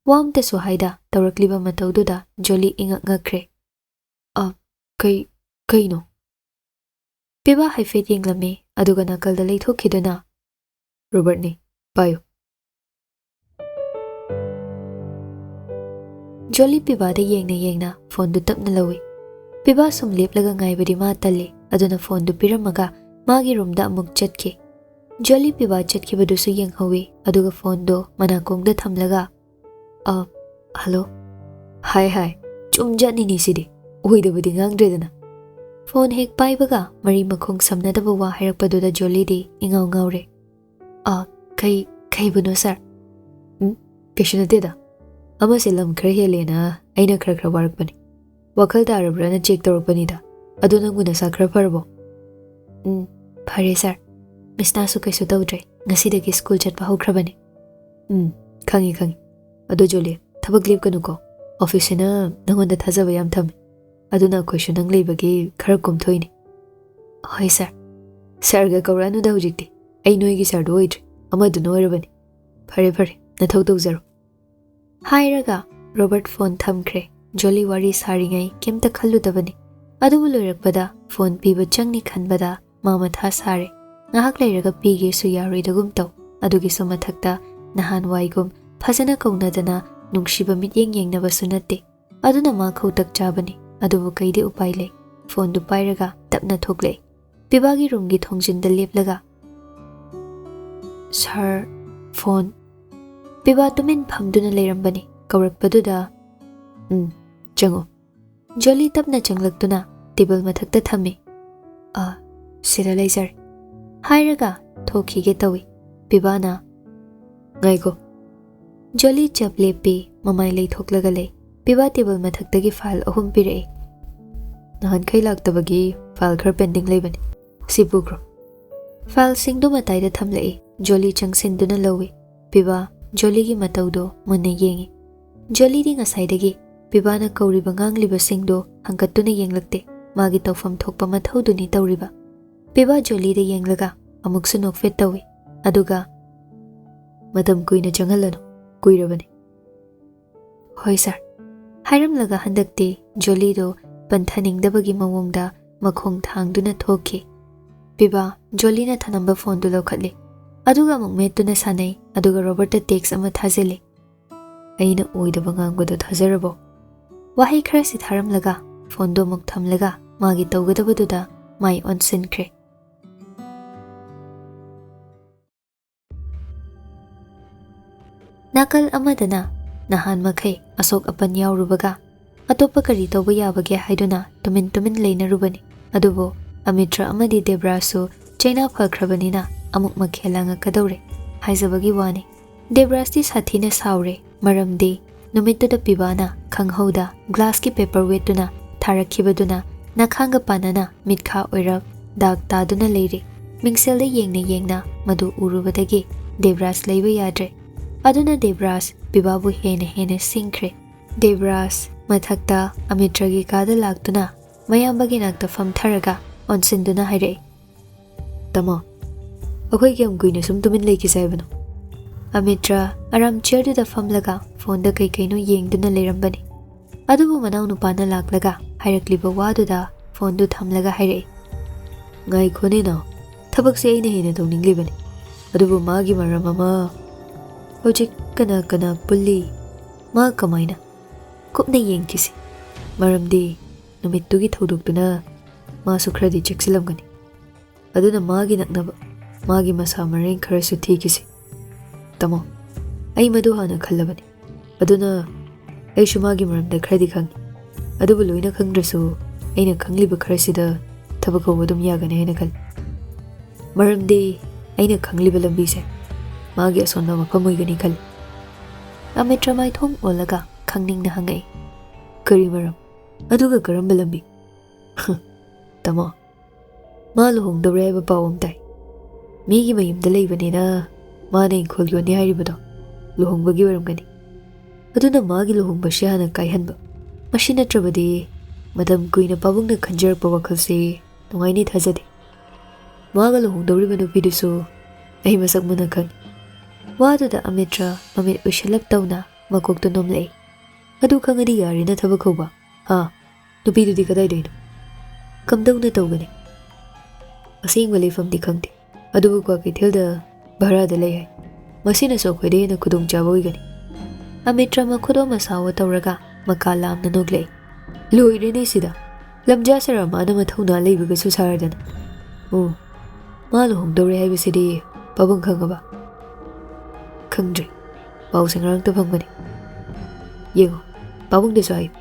ꯋꯥ ꯑꯝꯇꯁꯨ ꯍꯥꯏꯗ ꯇꯧꯔꯛꯂꯤꯕ ꯃꯇꯧꯗꯨꯗ ꯖꯣꯂꯤ ꯏꯉꯛ ꯉꯛꯈ꯭ꯔꯦ꯫ "ꯑ, ꯀꯩ, ꯀꯩꯅꯣ?" ꯄꯤꯕꯥ ꯍꯥꯏꯐꯦꯠ ꯌꯦꯡꯂꯝꯃꯤ, ꯑꯗꯨꯒ ꯅꯥꯀꯜꯗ ꯂꯩꯊꯣꯛꯈꯤꯗꯨꯅ, "ꯔꯣꯕꯔꯠꯅꯤ, ꯄꯥꯏꯌꯨ꯫" ꯖꯣꯂꯤ ꯄꯤꯕꯥꯗ ꯌꯦꯡꯅ ꯌꯦꯡꯅ ꯐꯣꯟꯗꯨ ꯇꯞꯅ ꯂꯧꯏ꯫ ꯄꯤꯕꯥ ꯁꯨꯝ ꯂꯦꯞꯂꯒ ꯉꯥꯏꯕꯗꯤ ꯃꯥ ꯇꯜꯂꯤ, ꯑꯗꯨꯅ ꯐꯣꯟꯗꯨ ꯄꯤꯔꯝꯃꯒ ꯃꯥꯒꯤ ꯔꯨꯝꯗ ꯑꯃꯨꯛ ꯆꯠꯈꯤ꯫ ꯖꯣꯂꯤ ꯄꯤꯕꯥ ꯆꯠꯈꯤꯕꯗꯨꯁꯨ ꯌꯦꯡꯍꯧꯏ, ꯑꯗꯨꯒ ꯐꯣꯟꯗꯣ ꯃꯅꯥꯀꯣꯡꯗ ꯊꯝꯂꯒ, "ꯑ, ꯍꯜꯂꯣ꯫ ꯍꯥꯏ ꯍꯥꯏ, ꯆꯨꯝꯖꯥꯠꯅꯤꯅꯦ ꯁꯤꯗꯤ, ꯑꯣꯏꯗꯕꯗꯤ ꯉꯥꯡꯗ꯭ꯔꯦꯗꯅ꯫" ꯐꯣꯟ ꯍꯦꯛ ꯄꯥꯏꯕꯒ ꯃꯔꯤ ꯃꯈꯣꯡ ꯁꯝꯅꯗꯕ ꯋꯥ ꯍꯥꯏꯔꯛꯄꯗꯨꯗ ꯖꯣꯂꯤꯗꯤ ꯏꯉꯥꯎ ꯉꯥꯎꯔꯦ꯫ "ꯑ, ꯀꯩ, ꯀꯩꯕꯨꯅꯣ ꯁꯥꯔ?" "ꯎꯝ, ꯀꯩꯁꯨ ꯅꯠꯇꯦꯗ꯫ ꯑꯃꯁꯦ ꯂꯝ ꯈꯔ ꯍꯦꯜꯂꯦꯅ ꯑꯩꯅ ꯈꯔ ꯈꯔ ꯋꯥꯔꯛꯄꯅꯤ꯫ ꯋꯥꯈꯜ ꯇꯥꯔꯕ꯭ꯔꯥꯅ ꯆꯦꯛ ꯇꯧꯔꯛꯄꯅꯤꯗ꯫ ꯑꯗꯣ ꯅꯪꯕꯨ ꯅꯁꯥ ꯈꯔ ꯐꯔꯕꯣ?" "ꯎꯝ, ꯐꯔꯦ ꯁꯥꯔ꯫ ꯃꯤꯁꯅꯥꯁꯨ ꯀꯩꯁꯨ ꯇꯧꯗ꯭ꯔꯦ꯫ ꯉꯁꯤꯗꯒꯤ ꯁ꯭ꯀꯨꯜ ꯆꯠꯄ ꯍꯧꯈ꯭ꯔꯕꯅꯦ꯫" "ꯎꯝ, ꯈꯪꯉꯤ, ꯈꯪꯉꯤ꯫ ꯑꯗꯣ ꯖꯣꯂꯤ, ꯊꯕꯛ ꯂꯦꯞꯀꯅꯨꯀꯣ꯫ ꯑꯣꯐꯤꯁꯁꯤꯅ ꯅꯪꯉꯣꯟꯗ ꯊꯥꯖꯕ ꯌꯥꯝ ꯊꯝꯃꯤ꯫ ꯑꯗꯨꯅ ꯑꯩꯈꯣꯏꯁꯨ ꯅꯪ ꯂꯩꯕꯒꯤ ꯈꯔ ꯀꯣꯝꯊꯣꯛꯏꯅꯤ꯫" "ꯍꯣꯏ ꯁꯥꯔ꯫ ꯁꯥꯔꯒ ꯀꯧꯔꯛꯑꯅꯨꯗ ꯍꯧꯖꯤꯛꯇꯤ꯫ ꯑꯩ ꯅꯣꯏꯒꯤ ꯁꯥꯔꯗꯣ ꯑꯣꯏꯗ꯭ꯔꯦ, ꯑꯃꯗꯨꯅ ꯑꯣꯏꯔꯕꯅꯤ꯫ ꯐꯔꯦ ꯐꯔꯦ, ꯅꯊꯧ ꯇꯧꯖꯔꯣ꯫" ꯍꯥꯏꯔꯒ ꯔꯣꯕꯔꯠ ꯐꯣꯟ ꯊꯝꯈ꯭ꯔꯦ꯫ ꯖꯣꯂꯤ ꯋꯥꯔꯤ ꯁꯥꯔꯤꯉꯩ ꯀꯩꯝꯇ ꯈꯜꯂꯨꯗꯕꯅꯤ꯫ ꯑꯗꯨꯕꯨ ꯂꯣꯏꯔꯛꯄꯗ ꯐꯣꯟ ꯄꯤꯕ ꯆꯪꯅꯤ ꯈꯟꯕꯗ ꯃꯥ ꯃꯊꯥ ꯁꯥꯔꯦ꯫ ꯉꯥꯏꯍꯥꯛ ꯂꯩꯔꯒ ꯄꯤꯒꯦꯁꯨ ꯌꯥꯔꯣꯏꯗꯒꯨꯝ ꯇꯧ꯫ ꯑꯗꯨꯒꯤꯁꯨ ꯃꯊꯛꯇ ꯅꯍꯥꯟꯋꯥꯏꯒꯨꯝ ꯐꯖꯅ ꯀꯧꯅꯗꯅ ꯅꯨꯡꯁꯤꯕ ꯃꯤꯠꯌꯦꯡ ꯌꯦꯡꯅꯕꯁꯨ ꯅꯠꯇꯦ꯫ ꯑꯗꯨꯅ ꯃꯥ ꯈꯧꯇꯛ ꯆꯥꯕꯅꯤ꯫ ꯑꯗꯨꯕꯨ ꯀꯩꯗꯤ ꯎꯄꯥꯏ ꯂꯩ? ꯐꯣꯟꯗꯨ ꯄꯥꯏꯔꯒ ꯇꯞꯅ ꯊꯣꯛꯂꯛꯏ꯫ ꯄꯤꯕꯥꯒꯤ ꯔꯨꯝꯒꯤ ꯊꯣꯡꯖꯤꯟꯗ ꯂꯦꯞꯂꯒ, "ꯁꯥꯔ, ꯐꯣꯟ꯫" ꯄꯤꯕꯥ ꯇꯨꯃꯤꯟ ꯐꯝꯗꯨꯅ ꯂꯩꯔꯝꯕꯅꯤ꯫ ꯀꯧꯔꯛꯄꯗꯨꯗ, "ꯎꯝ, ꯆꯪꯉꯣ꯫" ꯖꯣꯂꯤ ꯇꯞꯅ ꯆꯪꯂꯛꯇꯨꯅ ꯇꯦꯕꯜ ꯃꯊꯛꯇ ꯊꯝꯃꯤ꯫ "ꯑ, ꯁꯤꯗ ꯂꯩꯖꯔꯦ," ꯍꯥꯏꯔꯒ ꯊꯣꯛꯈꯤꯒꯦ ꯇꯧꯏ꯫ ꯄꯤꯕꯥꯅ, "ꯉꯥꯏꯈꯣ꯫" ꯖꯣꯂꯤ ꯆꯞ ꯂꯦꯞꯄꯤ, ꯃꯃꯥꯏ ꯂꯩꯊꯣꯛꯂꯒ ꯂꯩ꯫ ꯄꯤꯕꯥ ꯇꯦꯕꯜ ꯃꯊꯛꯇꯒꯤ ꯐꯥꯏꯜ ꯑꯍꯨꯝ ꯄꯤꯔꯛꯏ꯫ "ꯅꯍꯥꯟꯈꯩ ꯂꯥꯛꯇꯕꯒꯤ ꯐꯥꯏꯜ ꯈꯔ ꯄꯦꯟꯗꯤꯡ ꯂꯩꯕꯅꯤ꯫ ꯁꯤ ꯄꯨꯈ꯭ꯔꯣ꯫" ꯐꯥꯏꯜꯁꯤꯡꯗꯨ ꯃꯇꯥꯏꯗ ꯊꯝꯂꯛꯏ꯫ ꯖꯣꯂꯤ ꯆꯪꯁꯤꯟꯗꯨꯅ ꯂꯧꯏ꯫ ꯄꯤꯕꯥ ꯖꯣꯂꯤꯒꯤ ꯃꯇꯧꯗꯣ ꯃꯨꯟꯅ ꯌꯦꯡꯏ꯫ ꯖꯣꯂꯤꯗꯤ ꯉꯁꯥꯏꯗꯒꯤ ꯄꯤꯕꯥꯅ ꯀꯧꯔꯤꯕ ꯉꯥꯡꯂꯤꯕꯁꯤꯡꯗꯣ ꯍꯪꯒꯠꯇꯨꯅ ꯌꯦꯡꯂꯛꯇꯦ꯫ ꯃꯥꯒꯤ ꯇꯧꯐꯝ ꯊꯣꯛꯄ ꯃꯊꯧꯗꯨꯅꯤ ꯇꯧꯔꯤꯕ꯫ ꯄꯤꯕꯥ ꯖꯣꯂꯤꯗ ꯌꯦꯡꯂꯒ ꯑꯃꯨꯛꯁꯨ ꯅꯣꯛꯐꯦꯠ ꯇꯧꯏ꯫ ꯑꯗꯨꯒ, "ꯃꯇꯝ ꯀꯨꯏꯅ ꯆꯪꯍꯜꯂꯅꯨ, ꯀꯨꯏꯔꯕꯅꯤ꯫" "ꯍꯣꯏ ꯁꯥꯔ," ꯍꯥꯏꯔꯝꯂꯒ ꯍꯟꯗꯛꯇꯤ ꯖꯣꯂꯤꯗꯣ ꯄꯟꯊꯅꯤꯡꯗꯕꯒꯤ ꯃꯑꯣꯡꯗ ꯃꯈꯣꯡ ꯊꯥꯡꯗꯨꯅ ꯊꯣꯛꯈꯤ꯫ ꯄꯤꯕꯥ ꯖꯣꯂꯤꯅ ꯊꯅꯝꯕ ꯐꯣꯟꯗꯨ ꯂꯧꯈꯠꯂꯤ꯫ ꯑꯗꯨꯒ ꯑꯃꯨꯛ ꯃꯦꯠꯇꯨꯅ ꯁꯥꯟꯅꯩ, ꯑꯗꯨꯒ ꯔꯣꯕꯔꯠꯇ ꯇꯦꯛꯁ ꯑꯃ ꯊꯥꯖꯤꯜꯂꯤ꯫ "ꯑꯩꯅ ꯑꯣꯏꯗꯕ ꯉꯥꯡꯕꯗꯣ ꯊꯥꯖꯔꯕꯣ?" ꯋꯥꯍꯩ ꯈꯔꯁꯤ ꯊꯥꯔꯝꯂꯒ ꯐꯣꯟꯗꯣ ꯑꯃꯨꯛ ꯊꯝꯂꯒ ꯃꯥꯒꯤ ꯇꯧꯒꯗꯕꯗꯨꯗ ꯃꯥꯏ ꯑꯣꯟꯁꯤꯟꯈ꯭ꯔꯦ꯫ ꯅꯥꯀꯜ ꯑꯃꯗꯅ ꯅꯍꯥꯟ ꯃꯈꯩ ꯑꯁꯣꯛ ꯑꯄꯟ ꯌꯥꯎꯔꯨꯕꯒ ꯑꯇꯣꯞꯄ ꯀꯔꯤ ꯇꯧꯕ ꯌꯥꯕꯒꯦ ꯍꯥꯏꯗꯨꯅ ꯇꯨꯃꯤꯟ ꯇꯨꯃꯤꯟ ꯂꯩꯅꯔꯨꯕꯅꯤ꯫ ꯑꯗꯨꯕꯨ ꯑꯃꯤꯇ꯭ꯔ ꯑꯃꯗꯤ ꯗꯦꯕ꯭ꯔꯥꯖꯁꯨ ꯆꯩꯅꯥ ꯐꯈ꯭ꯔꯕꯅꯤꯅ ꯑꯃꯨꯛ ꯃꯈꯦꯜ ꯂꯥꯡꯉꯛꯀꯗꯧꯔꯦ ꯍꯥꯏꯖꯕꯒꯤ ꯋꯥꯅꯤ꯫ ꯗꯦꯕ꯭ꯔꯥꯖꯇꯤ ꯁꯥꯊꯤꯅ ꯁꯥꯎꯔꯦ, ꯃꯔꯝꯗꯤ ꯅꯨꯃꯤꯠꯇꯨꯗ ꯄꯤꯕꯥꯅ ꯈꯪꯍꯧꯗ ꯒ꯭ꯂꯥꯁꯀꯤ ꯄꯦꯄꯔ ꯋꯦꯠꯇꯨꯅ ꯊꯥꯔꯛꯈꯤꯕꯗꯨꯅ ꯅꯈꯥꯡꯒ ꯄꯥꯟꯅꯅ ꯃꯤꯠꯈꯥ ꯑꯣꯏꯔꯞ ꯗꯥꯛ ꯇꯥꯗꯨꯅ ꯂꯩꯔꯦ꯫ ꯃꯤꯡꯁꯦꯜꯗ ꯌꯦꯡꯅ ꯌꯦꯡꯅ ꯃꯗꯨ ꯎꯔꯨꯕꯗꯒꯤ ꯗꯦꯕ꯭ꯔꯥꯖ ꯂꯩꯕ ꯌꯥꯗ꯭ꯔꯦ꯫ ꯑꯗꯨꯅ ꯗꯦꯕ꯭ꯔꯥꯖ ꯄꯤꯕꯥꯕꯨ ꯍꯦꯟꯅ ꯍꯦꯟꯅ ꯁꯤꯡꯈ꯭ꯔꯦ꯫ ꯗꯦꯕ꯭ꯔꯥꯖ ꯃꯊꯛꯇ ꯑꯃꯤꯇ꯭ꯔꯒꯤ ꯀꯥꯗ ꯂꯥꯛꯇꯨꯅ ꯃꯌꯥꯝꯕꯒꯤ ꯅꯥꯛꯇ ꯐꯝꯊꯔꯒ ꯑꯣꯟꯁꯤꯟꯗꯨꯅ ꯍꯥꯏꯔꯛꯏ, "ꯇꯥꯃꯣ, ꯑꯩꯈꯣꯏ ꯀꯌꯥꯝ ꯀꯨꯏꯅ ꯁꯨꯝ ꯇꯨꯃꯤꯟ ꯂꯩꯈꯤꯁꯦ ꯍꯥꯏꯕꯅꯣ?" ꯑꯃꯤꯇ꯭ꯔ ꯑꯔꯥꯝ ꯆꯤꯌꯔꯗꯨꯗ ꯐꯝꯂꯒ ꯐꯣꯟꯗ ꯀꯩ ꯀꯩꯅꯣ ꯌꯦꯡꯗꯨꯅ ꯂꯩꯔꯝꯕꯅꯤ꯫ ꯑꯗꯨꯕꯨ ꯃꯅꯥꯎꯅꯨꯄꯥꯅ ꯂꯥꯛꯂꯒ ꯍꯥꯏꯔꯛꯂꯤꯕ ꯋꯥꯗꯨꯗ ꯐꯣꯟꯗꯨ ꯊꯝꯂꯒ ꯍꯥꯏꯔꯛꯏ, "ꯉꯥꯏꯈꯣꯅꯦ ꯅꯥꯎ, ꯊꯕꯛꯁꯦ ꯑꯩꯅ ꯍꯦꯟꯅ ꯇꯧꯅꯤꯡꯂꯤꯕꯅꯤ꯫ ꯑꯗꯨꯕꯨ ꯃꯥꯒꯤ ꯃꯔꯝ ꯑꯃ ꯍꯧꯖꯤꯛ ꯀꯅꯥ ꯀꯅꯥ ꯄꯨꯜꯂꯤ? ꯃꯥ ꯀꯃꯥꯏꯅ? ꯀꯨꯞꯅ ꯌꯦꯡꯈꯤꯁꯤ꯫ ꯃꯔꯝꯗꯤ ꯅꯨꯃꯤꯠꯇꯨꯒꯤ ꯊꯧꯗꯣꯛꯇꯨꯅ ꯃꯥꯁꯨ ꯈꯔꯗꯤ ꯆꯦꯛꯁꯤꯜꯂꯝꯒꯅꯤ꯫ ꯑꯗꯨꯅ ꯃꯥꯒꯤ ꯅꯛꯅꯕ, ꯃꯥꯒꯤ ꯃꯁꯥ ꯃꯔꯦꯡ ꯈꯔꯁꯨ ꯊꯤꯈꯤꯁꯤ꯫ ꯇꯥꯃꯣ, ꯑꯩ ꯃꯗꯨ ꯍꯥꯟꯅ ꯈꯜꯂꯕꯅꯤ꯫ ꯑꯗꯨꯅ ꯑꯩꯁꯨ ꯃꯥꯒꯤ ꯃꯔꯝꯗ ꯈꯔꯗꯤ ꯈꯪꯏ꯫ ꯑꯗꯨꯕꯨ ꯂꯣꯏꯅ ꯈꯪꯗ꯭ꯔꯁꯨ ꯑꯩꯅ ꯈꯪꯂꯤꯕ ꯈꯔꯁꯤꯗ ꯊꯕꯛ ꯍꯧꯕ ꯑꯗꯨꯝ ꯌꯥꯒꯅꯤ ꯍꯥꯏꯅ ꯈꯜꯂꯤ꯫ ꯃꯔꯝꯗꯤ ꯑꯩꯅ ꯈꯪꯂꯤꯕ ꯂꯝꯕꯤꯁꯦ ꯃꯥꯒꯤ ꯑꯁꯣꯟꯕ ꯃꯐꯝ ꯑꯣꯏꯒꯅꯤ ꯈꯜꯂꯤ꯫" ꯑꯃꯤꯇ꯭ꯔ ꯃꯥꯏꯊꯣꯡ ꯑꯣꯜꯂꯒ ꯈꯪꯅꯤꯡꯅ ꯍꯪꯉꯛꯏ, "ꯀꯔꯤ ꯃꯔꯝ? ꯑꯗꯨꯒ ꯀꯔꯝꯕ ꯂꯝꯕꯤ?" "ꯇꯥꯃꯣ, ꯃꯥ ꯂꯨꯍꯣꯡꯗꯧꯔꯦ ꯍꯥꯏꯕ ꯄꯥꯎ ꯑꯃ ꯇꯥꯏ꯫ ꯃꯤꯒꯤ ꯃꯌꯨꯝꯗ ꯂꯩꯕꯅꯤꯅ ꯃꯥꯅ ꯏꯪꯈꯣꯜ ꯌꯣꯟꯅꯤ ꯍꯥꯏꯔꯤꯕꯗꯣ ꯂꯨꯍꯣꯡꯕꯒꯤ ꯑꯣꯏꯔꯝꯒꯅꯤ꯫ ꯑꯗꯨꯅ ꯃꯥꯒꯤ ꯂꯨꯍꯣꯡꯕꯁꯤ ꯍꯥꯟꯅ ꯀꯥꯏꯍꯟꯕ꯫ ꯃꯁꯤ ꯅꯠꯇ꯭ꯔꯕꯗꯤ ꯃꯇꯝ ꯀꯨꯏꯅ ꯄꯥꯕꯨꯡꯅ ꯈꯟꯖꯔꯛꯄ ꯋꯥꯈꯜꯁꯤ ꯅꯨꯡꯉꯥꯏꯅꯤ ꯊꯥꯖꯗꯦ꯫ ꯃꯥꯒ ꯂꯨꯍꯣꯡꯗꯧꯔꯤꯕ ꯅꯨꯄꯤꯗꯨꯁꯨ ꯑꯩ ꯃꯁꯛ ꯃꯨꯟꯅ ꯈꯪꯏ꯫" ꯋꯥꯗꯨꯗ ꯑꯃꯤꯇ꯭ꯔ ꯃꯃꯤꯠ ꯎꯏꯁꯤꯜꯂꯞ ꯇꯧꯅ ꯃꯀꯣꯛꯇꯨ ꯅꯣꯝꯂꯛꯏ꯫ "ꯑꯗꯨ ꯈꯪꯉꯗꯤ ꯌꯥꯔꯦꯅ ꯊꯕꯛ ꯍꯧꯕ, ꯍꯥ? ꯅꯨꯄꯤꯗꯨꯗꯤ ꯀꯗꯥꯏꯗꯩꯅꯣ? ꯀꯝꯗꯧꯅ ꯇꯧꯒꯅꯤ?" "ꯑꯁꯦꯡꯕ ꯂꯩꯐꯝꯗꯤ ꯈꯪꯗꯦ, ꯑꯗꯨꯕꯨ ꯀ꯭ꯋꯥꯀꯩꯊꯦꯜꯗ ꯚꯔꯥꯗ ꯂꯩ ꯍꯥꯏ꯫ ꯃꯁꯤꯅꯁꯨ ꯑꯩꯈꯣꯏꯗ ꯍꯦꯟꯅ ꯈꯨꯗꯣꯡꯆꯥꯕ ꯑꯣꯏꯒꯅꯤ꯫" ꯑꯃꯤꯇ꯭ꯔ ꯃꯈꯨꯠ ꯑꯃ ꯁꯥꯎ ꯇꯧꯔꯒ ꯃꯀꯥ ꯂꯥꯝꯅ ꯅꯣꯛꯂꯛꯏ꯫ ꯂꯣꯏꯔꯦꯅꯦ ꯁꯤꯗ꯫ ꯂꯝꯖꯥ ꯁꯔꯥ ꯃꯥꯅ ꯃꯊꯧꯅꯥ ꯂꯩꯕꯒꯁꯨ ꯁꯥꯔꯗꯅ꯫ ꯑꯣ, ꯃꯥ ꯂꯨꯍꯣꯡꯗꯧꯔꯦ ꯍꯥꯏꯕꯁꯤꯗꯤ ꯄꯥꯕꯨꯡ ꯈꯪꯉꯕ? ꯈꯪꯗ꯭ꯔꯤ꯫ ꯄꯥꯎꯁꯦ ꯉꯔꯥꯡꯇ ꯐꯪꯕꯅꯤ꯫ ꯌꯦꯡꯉꯣ, ꯄꯥꯕꯨꯡꯗꯁꯨ ꯍꯥꯏꯌꯨ꯫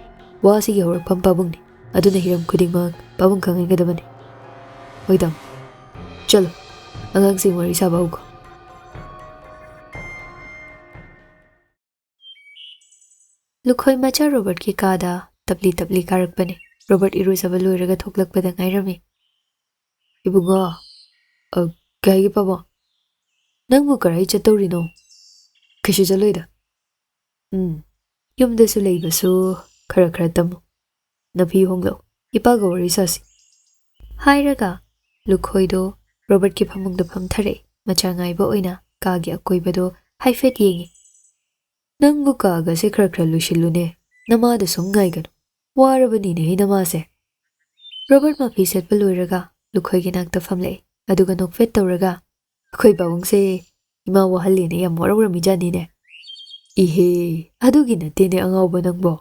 ꯋꯥ ꯑꯁꯤꯒꯤ ꯍꯧꯔꯛꯐꯝ ꯄꯥꯕꯨꯡꯅꯤ꯫ ꯑꯗꯨꯅ ꯍꯤꯔꯝ ꯈꯨꯗꯤꯡꯃꯛ ꯄꯥꯕꯨꯡ ꯈꯪꯍꯟꯒꯗꯕꯅꯤ꯫ ꯍꯣꯏ ꯇꯥꯃꯣ꯫ ꯆꯠꯂꯣ, ꯑꯉꯥꯡꯁꯤꯡ ꯋꯥꯔꯤ ꯁꯥꯕ ꯍꯧꯈꯣ꯫ ꯂꯨꯈꯣꯏ ꯃꯆꯥ ꯔꯣꯕꯔꯠꯀꯤ ꯀꯥꯗ ꯇꯞꯂꯤ ꯇꯞꯂꯤ ꯀꯥꯔꯛꯄꯅꯤ꯫ ꯔꯣꯕꯔꯠ ꯏꯔꯨꯖꯕ ꯂꯣꯏꯔꯒ ꯊꯣꯛꯂꯛꯄꯗ ꯉꯥꯏꯔꯝꯃꯤ꯫ "ꯏꯕꯨꯡꯉꯣ, ꯑ, ꯀꯩ ꯍꯥꯏꯒꯦ ꯄꯥꯕꯨꯡ? ꯅꯪꯕꯨ ꯀꯔꯥꯏ ꯆꯠꯇꯧꯔꯤꯅꯣ? ꯀꯩꯁꯨ ꯆꯠꯂꯣꯏꯗ꯫ ꯎꯝ, ꯌꯨꯝꯗꯁꯨ ꯂꯩꯕꯁꯨ ꯈꯔ ꯈꯔ ꯇꯝꯃꯨ꯫ ꯅꯐꯤ ꯍꯣꯡꯂꯛꯎ, ꯏꯄꯥꯒ ꯋꯥꯔꯤ ꯁꯥꯁꯤ꯫" ꯍꯥꯏꯔꯒ ꯂꯨꯈꯣꯏꯗꯣ ꯔꯣꯕꯔꯠꯀꯤ ꯐꯃꯨꯡꯗ ꯐꯝꯊꯔꯛꯏ꯫ ꯃꯆꯥ ꯉꯥꯏꯕ ꯑꯣꯏꯅ ꯀꯥꯒꯤ ꯑꯀꯣꯏꯕꯗꯣ ꯍꯥꯏꯐꯦꯠ ꯌꯦꯡꯉꯤ꯫ "ꯅꯪꯕꯨ ꯀꯥꯒꯁꯦ ꯈꯔ ꯈꯔ ꯂꯣꯏꯁꯤꯜꯂꯨꯅꯦ, ꯅꯃꯥꯗ ꯁꯨꯝ ꯉꯥꯏꯒꯅꯨ꯫ ꯋꯥꯔꯕꯅꯤꯅꯦ ꯅꯃꯥꯁꯦ꯫" ꯔꯣꯕꯔꯠ ꯃꯐꯤ ꯁꯦꯠꯄ ꯂꯣꯏꯔꯒ ꯂꯨꯈꯣꯏꯒꯤ ꯅꯥꯛꯇ ꯐꯝꯂꯛꯏ, ꯑꯗꯨꯒ ꯅꯣꯛꯐꯦꯠ ꯇꯧꯔꯒ, "ꯑꯩꯈꯣꯏ ꯄꯥꯕꯨꯡꯁꯦ ꯏꯃꯥ ꯋꯥꯍꯜꯂꯦꯅ ꯌꯥꯝ ꯋꯥꯔꯧꯔꯝꯃꯤꯖꯥꯠꯅꯤꯅꯦ꯫" "ꯏꯍꯦ, ꯑꯗꯨꯒꯤ ꯅꯠꯇꯦꯅꯦ ꯑꯉꯥꯎꯕ ꯅꯪꯕꯣ꯫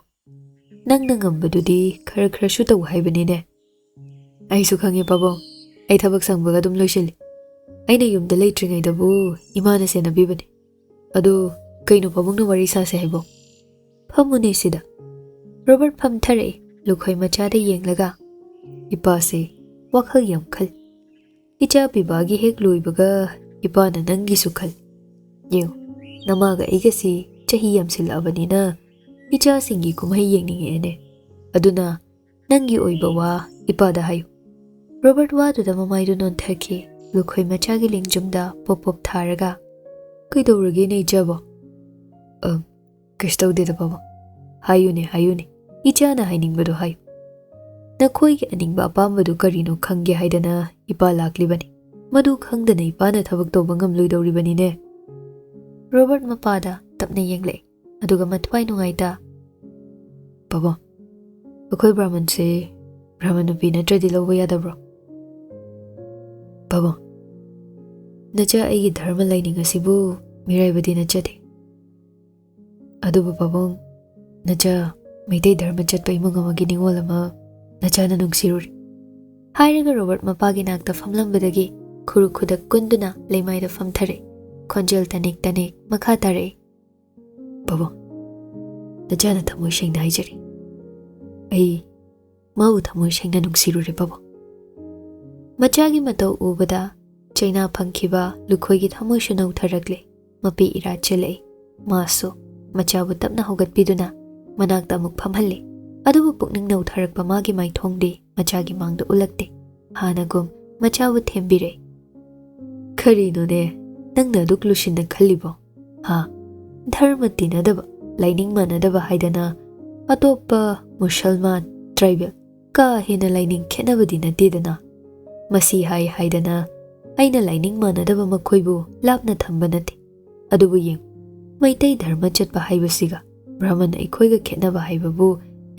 ꯅꯪꯅ ꯉꯝꯕꯗꯨꯗꯤ ꯈꯔ ꯈꯔꯁꯨ ꯇꯧ ꯍꯥꯏꯕꯅꯤꯅꯦ꯫" "ꯑꯩꯁꯨ ꯈꯪꯉꯦ ꯄꯥꯕꯨꯡ, ꯑꯩ ꯊꯕꯛ ꯁꯪꯕꯒ ꯑꯗꯨꯝ ꯂꯣꯏꯁꯤꯜꯂꯤ꯫ ꯑꯩꯅ ꯌꯨꯝꯗ ꯂꯩꯇ꯭ꯔꯤꯉꯩꯗꯕꯨ ꯏꯃꯥꯅ ꯁꯦꯟꯅꯕꯤꯕꯅꯤ꯫ ꯑꯗꯨ ꯀꯩꯅꯣ ꯄꯥꯕꯨꯡꯅ ꯋꯥꯔꯤ ꯁꯥꯁꯦ ꯍꯥꯏꯕꯣ?" "ꯐꯝꯃꯨꯅꯦ ꯁꯤꯗ꯫" ꯔꯣꯕꯔꯠ ꯐꯝꯊꯔꯛꯏ, ꯂꯨꯈꯣꯏ ꯃꯆꯥꯗ ꯌꯦꯡꯂꯒ꯫ "ꯏꯄꯥꯁꯦ ꯋꯥꯈꯜ ꯌꯥꯝ ꯈꯜ꯫ ꯏꯆꯥ ꯄꯤꯕꯥꯒꯤ ꯍꯦꯛ ꯂꯣꯏꯕꯒ ꯏꯄꯥꯅ ꯅꯪꯒꯤꯁꯨ ꯈꯜ꯫ ꯌꯦꯡꯉꯨ, ꯅꯃꯥꯒ ꯑꯩꯒꯁꯤ ꯆꯍꯤ ꯌꯥꯝꯁꯤꯜꯂꯛꯑꯕꯅꯤꯅ ꯏꯆꯥꯁꯤꯡꯒꯤ ꯀꯨꯝꯍꯩ ꯌꯦꯡꯅꯤꯡꯉꯛꯑꯦꯅꯦ꯫ ꯑꯗꯨꯅ ꯅꯪꯒꯤ ꯑꯣꯏꯕ ꯋꯥ ꯏꯄꯥꯗ ꯍꯥꯏꯌꯨ꯫" ꯔꯣꯕꯔꯠ ꯋꯥꯗꯨꯗ ꯃꯃꯥꯏꯗꯨ ꯅꯣꯟꯊꯈꯤ꯫ ꯂꯨꯈꯣꯏ ꯃꯆꯥꯒꯤ ꯂꯦꯡꯖꯨꯝꯗ ꯄꯣꯞ ꯄꯣꯞ ꯊꯥꯔꯒ, "ꯀꯩꯗꯧꯔꯒꯦꯅꯦ ꯏꯆꯥꯕꯣ?" "ꯑ, ꯀꯩꯁꯨ ꯇꯧꯗꯦꯗ ꯄꯥꯕꯨꯡ꯫ ꯍꯥꯏꯌꯨꯅꯦ, ꯍꯥꯏꯌꯨꯅꯦ, ꯏꯆꯥꯅ ꯍꯥꯏꯅꯤꯡꯕꯗꯣ ꯍꯥꯏꯌꯨ꯫ ꯅꯈꯣꯏꯒꯤ ꯑꯅꯤꯡꯕ ꯑꯄꯥꯝꯕꯗꯨ ꯀꯔꯤꯅꯣ ꯈꯪꯒꯦ ꯍꯥꯏꯗꯅ ꯏꯄꯥ ꯂꯥꯛꯂꯤꯕꯅꯤ꯫ ꯃꯗꯨ ꯈꯪꯗꯅ ꯏꯄꯥꯅ ꯊꯕꯛ ꯇꯧꯕ ꯉꯝꯂꯣꯏꯗꯧꯔꯤꯕꯅꯤꯅꯦ꯫" ꯔꯣꯕꯔꯠ ꯃꯄꯥꯗ ꯇꯞꯅ ꯌꯦꯡꯂꯛꯏ, ꯑꯗꯨꯒ ꯃꯊ꯭ꯋꯥꯏ ꯅꯨꯡꯉꯥꯏꯇ, "ꯄꯥꯕꯨꯡ, ꯑꯩꯈꯣꯏ ꯕ꯭ꯔꯥꯍꯃꯟꯁꯦ ꯕ꯭ꯔꯥꯍꯃꯟ ꯅꯨꯄꯤ ꯅꯠꯇ꯭ꯔꯗꯤ ꯂꯧꯕ ꯌꯥꯗꯕ꯭ꯔꯣ?" "ꯄꯥꯕꯨꯡ, ꯅꯆꯥ ꯑꯩꯒꯤ ꯙꯔꯃ ꯂꯥꯏꯅꯤꯡ ꯑꯁꯤꯕꯨ ꯃꯤꯔꯥꯏꯕꯗꯤ ꯅꯠꯆꯗꯦ꯫ ꯑꯗꯨꯕꯨ ꯄꯥꯕꯨꯡ, ꯅꯆꯥ ꯃꯩꯇꯩ ꯙꯔꯃ ꯆꯠꯄ ꯏꯃꯨꯡ ꯑꯃꯒꯤ ꯅꯤꯉꯣꯜ ꯑꯃ ꯅꯆꯥꯅ ꯅꯨꯡꯁꯤꯔꯨꯔꯦ," ꯍꯥꯏꯔꯒ ꯔꯣꯕꯔꯠ ꯃꯄꯥꯒꯤ ꯅꯥꯛꯇ ꯐꯝꯂꯝꯕꯗꯒꯤ ꯈꯨꯔꯨ ꯈꯨꯗꯛ ꯀꯨꯟꯗꯨꯅ ꯂꯩꯃꯥꯏꯗ ꯐꯝꯊꯔꯦ꯫ ꯈꯣꯟꯖꯦꯜ ꯇꯅꯦꯛ ꯇꯅꯦꯛ ꯃꯈꯥ ꯇꯥꯔꯛꯏ, "ꯄꯥꯕꯨꯡ, ꯅꯆꯥꯅ ꯊꯃꯣꯏ ꯁꯦꯡꯅ ꯍꯥꯏꯖꯔꯤ꯫ ꯑꯩ ꯃꯥꯕꯨ ꯊꯃꯣꯏ ꯁꯦꯡꯅ ꯅꯨꯡꯁꯤꯔꯨꯔꯦ, ꯄꯥꯕꯨꯡ꯫" ꯃꯆꯥꯒꯤ ꯃꯇꯧ ꯎꯕꯗ ꯆꯩꯅꯥ ꯐꯪꯈꯤꯕ ꯂꯨꯈꯣꯏꯒꯤ ꯊꯃꯣꯏꯁꯨ ꯅꯧꯊꯔꯛꯂꯦ꯫ ꯃꯄꯤ ꯏꯔꯥ ꯆꯦꯜꯂꯛꯏ꯫ ꯃꯥꯁꯨ ꯃꯆꯥꯕꯨ ꯇꯞꯅ ꯍꯧꯒꯠꯄꯤꯗꯨꯅ ꯃꯅꯥꯛꯇ ꯑꯃꯨꯛ ꯐꯝꯍꯜꯂꯤ꯫ ꯑꯗꯨꯕꯨ ꯄꯨꯛꯅꯤꯡ ꯅꯧꯊꯔꯛꯄ ꯃꯥꯒꯤ ꯃꯥꯏꯊꯣꯡꯗꯤ ꯃꯆꯥꯒꯤ ꯃꯥꯡꯗ ꯎꯠꯂꯛꯇꯦ꯫ ꯍꯥꯟꯅꯒꯨꯝ ꯃꯆꯥꯕꯨ ꯊꯦꯝꯕꯤꯔꯦ꯫ "ꯀꯔꯤꯅꯣꯅꯦ ꯅꯪꯅ ꯑꯗꯨꯛ ꯂꯨꯁꯤꯟꯅ ꯈꯜꯂꯤꯕꯣ? ꯍꯥ? ꯙꯔꯃ ꯇꯤꯟꯅꯗꯕ, ꯂꯥꯏꯅꯤꯡ ꯃꯥꯟꯅꯗꯕ ꯍꯥꯏꯗꯅ ꯑꯇꯣꯞꯄ ꯃꯨꯁꯜꯃꯥꯟ, ꯇ꯭ꯔꯥꯏꯕꯦꯜ, ꯀꯥ ꯍꯦꯟꯅ ꯂꯥꯏꯅꯤꯡ ꯈꯦꯠꯅꯕꯗꯤ ꯅꯠꯇꯦꯗꯅ꯫ ꯃꯁꯤ ꯍꯥꯏ ꯍꯥꯏꯗꯅ ꯑꯩꯅ ꯂꯥꯏꯅꯤꯡ ꯃꯥꯟꯅꯗꯕ ꯃꯈꯣꯏꯕꯨ ꯂꯥꯞꯅ ꯊꯝꯕ ꯅꯠꯇꯦ꯫ ꯑꯗꯨꯕꯨ ꯌꯦꯡꯉꯨ, ꯃꯩꯇꯩ ꯙꯔꯃ ꯆꯠꯄ ꯍꯥꯏꯕꯁꯤꯒ ꯕ꯭ꯔꯥꯍꯃꯟ ꯑꯩꯈꯣꯏꯒ ꯈꯦꯠꯅꯕ ꯍꯥꯏꯕꯕꯨ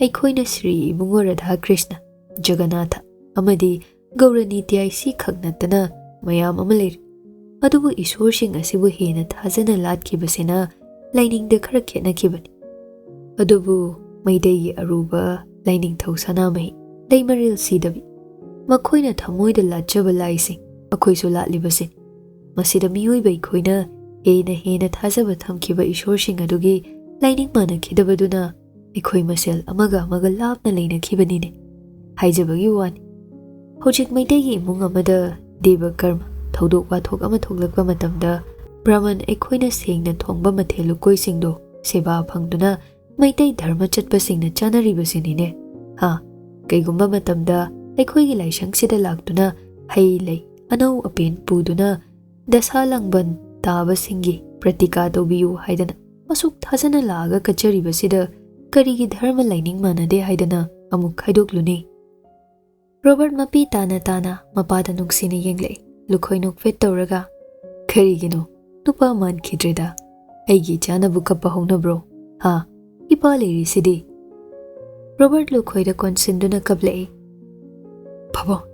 ꯑꯩꯈꯣꯏꯅ ꯁ꯭ꯔꯤ ꯏꯕꯨꯡꯉꯣ ꯔꯥꯙꯥ ꯀ꯭ꯔꯤꯁꯅ, ꯖꯒꯅꯥꯊ ꯑꯃꯗꯤ ꯒꯧꯔ ꯅꯤꯇ꯭ꯌꯥꯏ ꯁꯤ ꯈꯛ ꯅꯠꯇꯅ ꯃꯌꯥꯝ ꯑꯃ ꯂꯩꯔꯤ꯫ ꯑꯗꯨꯕꯨ ꯏꯁꯣꯔꯁꯤꯡ ꯑꯁꯤꯕꯨ ꯍꯦꯟꯅ ꯊꯥꯖꯅ ꯂꯥꯠꯈꯤꯕꯁꯤꯅ ꯂꯥꯏꯅꯤꯡꯗ ꯈꯔ ꯈꯦꯠꯅꯈꯤꯕꯅꯤ꯫ ꯑꯗꯨꯕꯨ ꯃꯩꯇꯩꯒꯤ ꯑꯔꯨꯕ ꯂꯥꯏꯅꯤꯡꯊꯧ ꯁꯅꯥꯃꯍꯤ ꯂꯩꯃꯔꯦꯜ ꯁꯤꯗꯕꯤ, ꯃꯈꯣꯏꯅ ꯊꯃꯣꯏꯗ ꯂꯥꯠꯆꯕ ꯂꯥꯏꯁꯤꯡ ꯑꯩꯈꯣꯏꯁꯨ ꯂꯥꯠꯂꯤꯕꯁꯤꯅꯤ꯫ ꯃꯁꯤꯗ ꯃꯤꯑꯣꯏꯕ ꯑꯩꯈꯣꯏꯅ ꯍꯦꯟꯅ ꯍꯦꯟꯅ ꯊꯥꯖꯕ ꯊꯝꯈꯤꯕ ꯏꯁꯣꯔꯁꯤꯡ ꯑꯗꯨꯒꯤ ꯂꯥꯏꯅꯤꯡ ꯃꯥꯟꯅꯈꯤꯗꯕꯗꯨꯅ ꯑꯩꯈꯣꯏ ꯃꯁꯦꯜ ꯑꯃꯒ ꯑꯃꯒ ꯂꯥꯞꯅ ꯂꯩꯅꯈꯤꯕꯅꯤꯅꯦ" ꯍꯥꯏꯖꯕꯒꯤ ꯋꯥꯅꯤ꯫ ꯍꯧꯖꯤꯛ ꯃꯩꯇꯩꯒꯤ ꯏꯃꯨꯡ ꯑꯃꯗ ꯗꯦꯕ ꯀꯔꯃ ꯊꯧꯗꯣꯛ ꯋꯥꯊꯣꯛ ꯑꯃ ꯊꯣꯛꯂꯛꯄ ꯃꯇꯝꯗ ꯕ꯭ꯔꯥꯍꯃꯟ ꯑꯩꯈꯣꯏꯅ ꯁꯦꯡꯅ ꯊꯣꯡꯕ ꯃꯊꯦꯜ ꯂꯨꯀꯣꯏꯁꯤꯡꯗꯣ ꯁꯦꯕꯥ ꯐꯪꯗꯨꯅ ꯃꯩꯇꯩ ꯙꯔꯃ ꯆꯠꯄꯁꯤꯡꯅ ꯆꯥꯅꯔꯤꯕꯁꯤꯅꯤꯅꯦ꯫ ꯍꯥ, ꯀꯩꯒꯨꯝꯕ ꯃꯇꯝꯗ ꯑꯩꯈꯣꯏꯒꯤ ꯂꯥꯏꯁꯪꯁꯤꯗ ꯂꯥꯛꯇꯨꯅ ꯍꯩ ꯂꯩ ꯑꯅꯧ ꯑꯄꯦꯟ ꯄꯨꯗꯨꯅ ꯗꯁꯥ ꯂꯥꯡꯕꯟ ꯇꯥꯕꯁꯤꯡꯒꯤ ꯄ꯭ꯔꯇꯤꯀꯥ ꯇꯧꯕꯤꯌꯨ ꯍꯥꯏꯗꯅ ꯑꯁꯨꯛ ꯊꯥꯖꯅ ꯂꯥꯛꯑꯒ ꯀꯠꯆꯔꯤꯕꯁꯤꯗ ꯀꯔꯤꯒꯤ ꯙꯔꯃ ꯂꯥꯏꯅꯤꯡ ꯃꯥꯟꯅꯗꯦ ꯍꯥꯏꯗꯅ ꯑꯃꯨꯛ ꯈꯥꯏꯗꯣꯛꯂꯨꯅꯤ? ꯔꯣꯕꯔꯠ ꯃꯄꯤ ꯇꯥꯅ ꯇꯥꯅ ꯃꯄꯥꯗ ꯅꯨꯡꯁꯤꯅ ꯌꯦꯡꯂꯛꯏ꯫ ꯂꯨꯈꯣꯏ ꯅꯣꯛꯐꯦꯠ ꯇꯧꯔꯒ, "ꯀꯔꯤꯒꯤꯅꯣ? ꯅꯨꯄꯥ ꯃꯥꯟꯈꯤꯗ꯭ꯔꯦꯗ꯫ ꯑꯩꯒꯤ ꯏꯆꯥꯅꯕꯨ ꯀꯞꯄ ꯍꯧꯅꯕ꯭ꯔꯣ? ꯍꯥ? ꯏꯄꯥ ꯂꯩꯔꯤꯁꯤꯗꯤ꯫" ꯔꯣꯕꯔꯠ ꯂꯨꯈꯣꯏꯗ ꯀꯣꯟꯁꯤꯟꯗꯨꯅ ꯀꯞꯂꯛꯏ꯫ "ꯄꯥꯕꯨꯡ,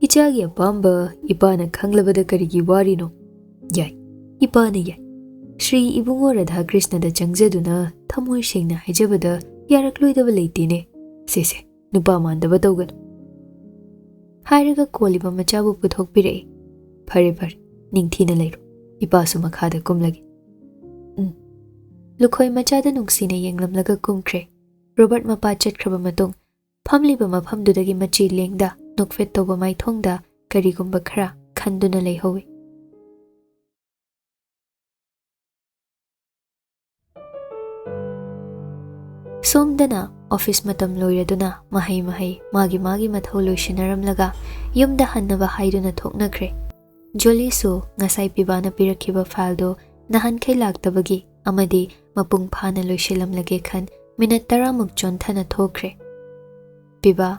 ꯏꯆꯥꯒꯤ ꯑꯄꯥꯝꯕ ꯏꯄꯥꯅ ꯈꯪꯂꯕꯗ ꯀꯔꯤꯒꯤ ꯋꯥꯔꯤꯅꯣ? ꯌꯥꯏ, ꯏꯄꯥꯅ ꯌꯥꯏ꯫ ꯁ꯭ꯔꯤ ꯏꯕꯨꯡꯉꯣ ꯔꯥꯙꯥꯀ꯭ꯔꯤꯁꯅꯗ ꯆꯪꯖꯗꯨꯅ ꯊꯃꯣꯏ ꯁꯦꯡꯅ ꯍꯥꯏꯖꯕꯗ ꯌꯥꯔꯛꯂꯣꯏꯗꯕ ꯂꯩꯇꯦꯅꯦ꯫ ꯁꯦ ꯁꯦ, ꯅꯨꯄꯥ ꯃꯥꯟꯗꯕ ꯇꯧꯒꯅꯨ," ꯍꯥꯏꯔꯒ ꯀꯣꯜꯂꯤꯕ ꯃꯆꯥꯕꯨ ꯄꯨꯊꯣꯛꯄꯤꯔꯛꯏ꯫ "ꯐꯔꯦ ꯐꯔꯦ, ꯅꯤꯡꯊꯤꯅ ꯂꯩꯔꯣ, ꯏꯄꯥꯁꯨ ꯃꯈꯥꯗ ꯀꯨꯝꯂꯒꯦ꯫" ꯎꯝ꯫ ꯂꯨꯈꯣꯏ ꯃꯆꯥꯗ ꯅꯨꯡꯁꯤꯅ ꯌꯦꯡꯂꯝꯂꯒ ꯀꯨꯝꯈ꯭ꯔꯦ꯫ ꯔꯣꯕꯔꯠ ꯃꯄꯥ ꯆꯠꯈ꯭ꯔꯕ ꯃꯇꯨꯡ, ꯐꯝꯂꯤꯕ ꯃꯐꯝꯗꯨꯗꯒꯤ ꯃꯆꯤ ꯂꯦꯡꯗ ꯅꯣꯛꯐꯦꯠ ꯇꯧꯕ ꯃꯥꯏꯊꯣꯡꯗ ꯀꯔꯤꯒꯨꯝꯕ ꯈꯔ ꯈꯟꯗꯨꯅ ꯂꯩꯍꯧꯏ꯫ ꯁꯣꯝꯗꯅ ꯑꯣꯐꯤꯁ ꯃꯇꯝ ꯂꯣꯏꯔꯗꯨꯅ ꯃꯍꯩ ꯃꯍꯩ ꯃꯥꯒꯤ ꯃꯥꯒꯤ ꯃꯊꯧ ꯂꯣꯏꯁꯤꯟꯅꯔꯝꯂꯒ ꯌꯨꯝꯗ ꯍꯟꯅꯕ ꯍꯥꯏꯗꯨꯅ ꯊꯣꯛꯅꯈ꯭ꯔꯦ꯫ ꯖꯣꯂꯤꯁꯨ ꯉꯁꯥꯏ ꯄꯤꯕꯥꯅ ꯄꯤꯔꯛꯈꯤꯕ ꯐꯥꯏꯜꯗꯨ ꯅꯍꯥꯟꯈꯩ ꯂꯥꯛꯇꯕꯒꯤ ꯑꯃꯗꯤ ꯃꯄꯨꯡ ꯐꯥꯅ ꯂꯣꯏꯁꯤꯜꯂꯝꯂꯒꯦ ꯈꯟ ꯃꯤꯅꯠ ꯇꯔꯥꯃꯨꯛ ꯆꯣꯟꯊꯅ ꯊꯣꯛꯈ꯭ꯔꯦ꯫ ꯄꯤꯕꯥ,